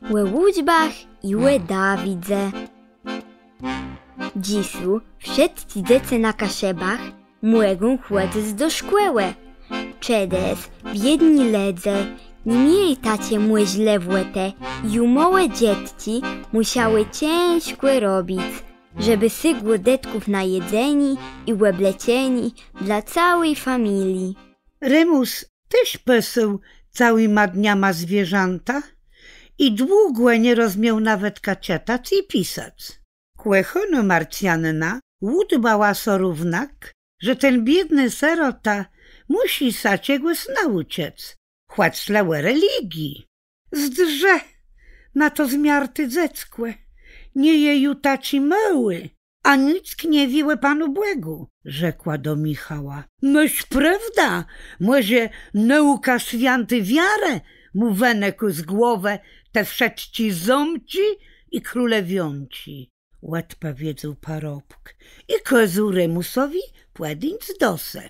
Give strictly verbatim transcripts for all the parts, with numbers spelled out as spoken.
Ò ùczbach i ò Dawidze. Dzysô wszëtczé dzecë na Kaszëbach mògą chòdzëc do szkòłë. Czedës biédny lëdze ni mielë taczi mòżlëwòtë i ju môłé dzôtczi mùszałë cãżkò robic, żebë sygło dëtków na jedzenié i òbleczenié dlô całi familie. Remùs téż pasł całima dniama zwierzãta i długò nie rozmiôł nawetka czëtac i pisac. Kòchónô Marcjanna ùdbała so równak, że ten biédny sërota mùszi sã czegòs naùczëc, chòc le ò religii. Zdrzë na to zmiarté dzeckò, nie je ju taczé môłé, a nick nie wié ò Panu Bògù, rzekła do Michała. Môsz prôwdã, mòże nôùka swiãti wiarë mù wënëkô z głowë te wszëtczé zómczi i królewiónczi, òdpòwiedzôł parobk i kôzôł Remùsowi pòdińc do se.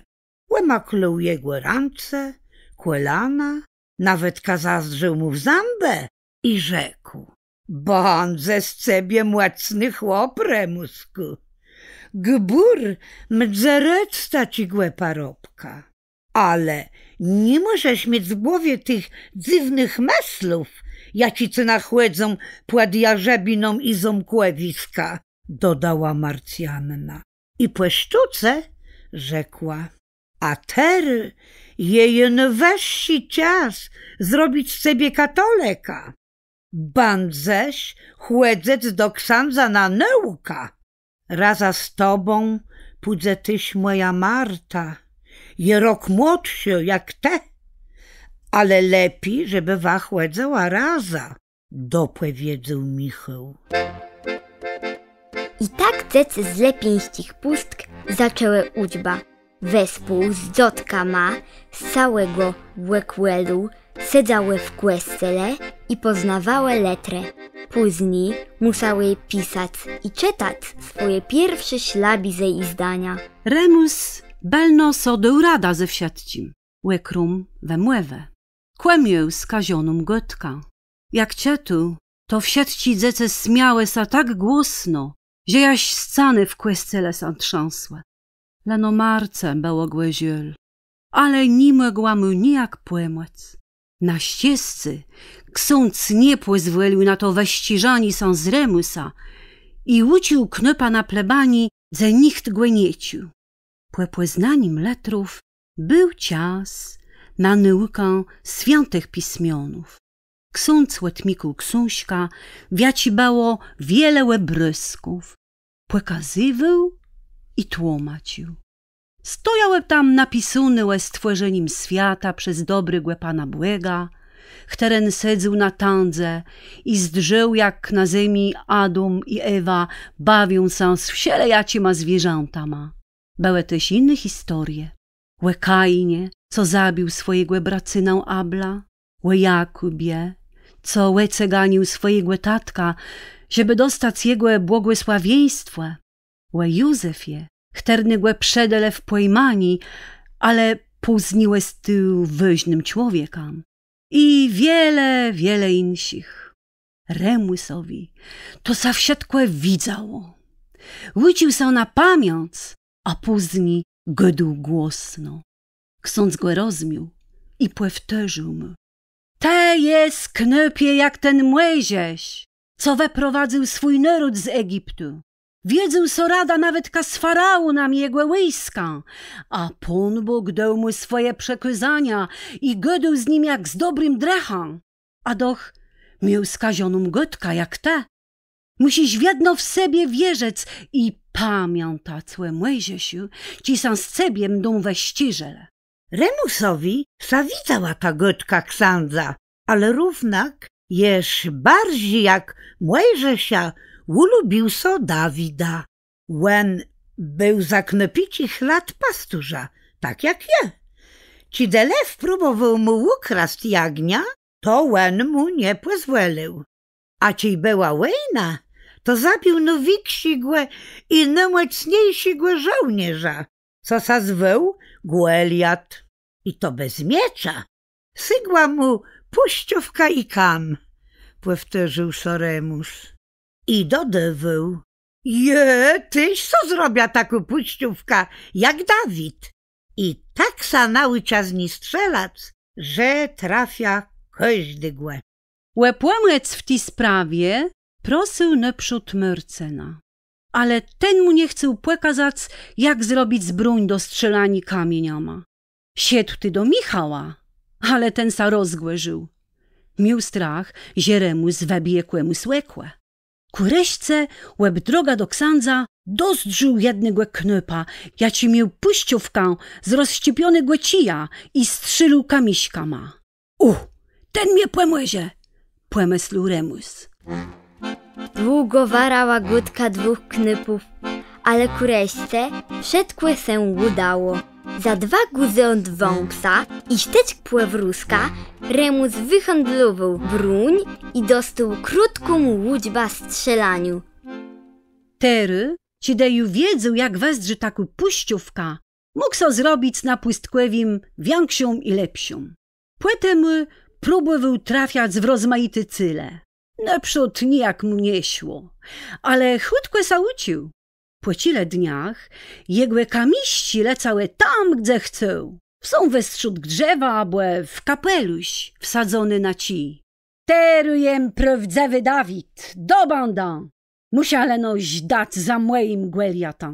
Òmaklôł jegò rãce, kòlana, nawetka zazdrzôł mù w zãbë i rzekł: Bãdze z cebie mòcny chłop, Remùskù. Gbùr mdze rôd taczégò parobka. Ale ni mòżesz miec w głowie tëch dzywnëch mëslów, jaczé cë nachòdzą pòd jarzëbiną i zómkòwiskã, dodała Marcjanna. I pò sztëce rzekła: A terô je nôwëższi czas zrobic z cebie katolëka. Bãdzesz chòdzëc do ksãdza na nôùkã. Razã z tobą pùdze téż mòja Marta. Je rok młodszô jak të, ale lepi, żebë wa chòdzëła razã, dopòwiedzôł Michôł. I tak dzecë z Lëpińsczich Pùstk zaczãłë ùczbã. Wespół z dzôtkama z całégò òkòlégò sedzałë w kòscele i pòznôwałë lëtrë. Pózni mùszałë pisac i czëtac swòje pierszé szlabizë i zdania. Remùs bëlno so dôł radã ze wszëtczim, òkróm wëmòwë. Kò miôł skażoną gôdkã. Jak czëtôł, to wszëtczé dzecë smiałë sã tak głosno, że jaż scanë w kòscele sã trzãsłë. Leno Marce bëło gò żôl, ale ni mògła mù nijak pòmòc. Na szczescé ksądz nie pòzwòlił na to wëszczérzanié sã z Remùsa i ùcził knôpa na plebanii, że nicht gò nie czuł. Pò pòznanim lëtrów béł czas na nôùkã swiãtëch pismionów. Ksądz òtmikôł ksążkã, w jaczi bëło wiele òbrôzków, pòkazywôł i tłomacził. Stojałë tam napisóné ò stwòrzenim swiata przez dobrégò Pana Bòga, chtëren sedzôł na tãdze i zdrzôł, jak na zemi Adóm i Ewa bawią sã z wszelejaczima zwierzãtama. Bëłë téż jiné historie. Ò Kainie, co zabił swòjégò bracyna Abla, ò Jakùbie, co òcëganił swòjégò tatka, żebë dostac jegò błogòsławieństwò, ò Józefie, chtërnégò przedelë w pòjmanié, ale pózni òstôł wôżnym człowiekã. I wiele, wiele jinszich. Remùsowi to sã wszëtkò widzało. Ùcził sã na pamiãc, a pózni gôdôł głosno. Ksądz gò rozmiôł i pòwtôrzôł mù: Të jes, knôpie, jak ten Mòjżesz, co wëprowadzył swój nôród z Egiptu. Wiedzôł so radã nawetka z faraónã i jegò wòjskã, a Pón Bóg dôł mù swòje przëkôzania i gôdôł z nim jak z dobrim drëchã. A doch miôł skażoną gôdkã jak të. Mùszisz wiedno w sebie wierzëc i pamiãtac ò Mòjżeszu, czej sã z cebie mdą wëszczérzëlë. Remùsowi sã widzała ta gôdka ksãdza, ale równak jesz barżi jak Mòjżesza ùlubił so Dawida. Òn béł za knôpiczich lat pasturzã, tak jak jô. Czedë lew próbòwôł mù ùkrasc jagniã, to òn mù nie pòzwòlił. A czej bëła wòjna, to zabił nôwikszégò i nômòcniészégò żôłnierza, co sã zwôł Gòliat. I to bez miecza. Sygła mù pùszczówka i kam. pòwtôrzôł so Remùs. I dodôwôł: Jô téż so zrobiã taką pùscówkã jak Dawid. I tak sã naùcza z ni strzelac, że trafia kòżdégò. Ò pòmòc w ti sprawie prosył nôprzód Môrcëna. Ale ten mù nie chcôł pòkazac, jak zrobic bróń do strzélaniô kamieniama. Szedł téż do Michała, ale ten sã rozgòrził. Miôł strach, że Remùs wëbije kòmùs òkò. Kù reszce, òb drogã do ksãdza, dozdrzôł jednégò knôpa, jaczi miôł pùscówkã z rozszczépionégò czija i strzélôł kamiszkama. Ò, ten mie pòmòże, pòmëslôł Remùs. Długò warała gôdka dwùch knôpów, ale kù reszce wszëtkò sã ùdało. Za dwa guzë òd wãpsa i sztëczk pòwrózka Remùs wëhandlowôł bróń i dostôł krótką ùczbã strzélaniô. Terô, czedë ju wiedzôł, jak wëzdrzi takô pùscówka, mógł so zrobic na pùstkòwim wikszą i lepszą. Pòtemù próbòwôł trafiac w rozmajité céle. Nôprzód nijak mù nie szło, ale chùtkò sã ùcził. Pò czile dniach jegò kamiszczi lecałë tam, gdze chcôł. Sóm westrzód drzewa abò w kapelusz wsadzony na czij. Terô jem prôwdzëwi Dawid, dobãdã! Mùszã leno żdac za mòjim Gòliatã.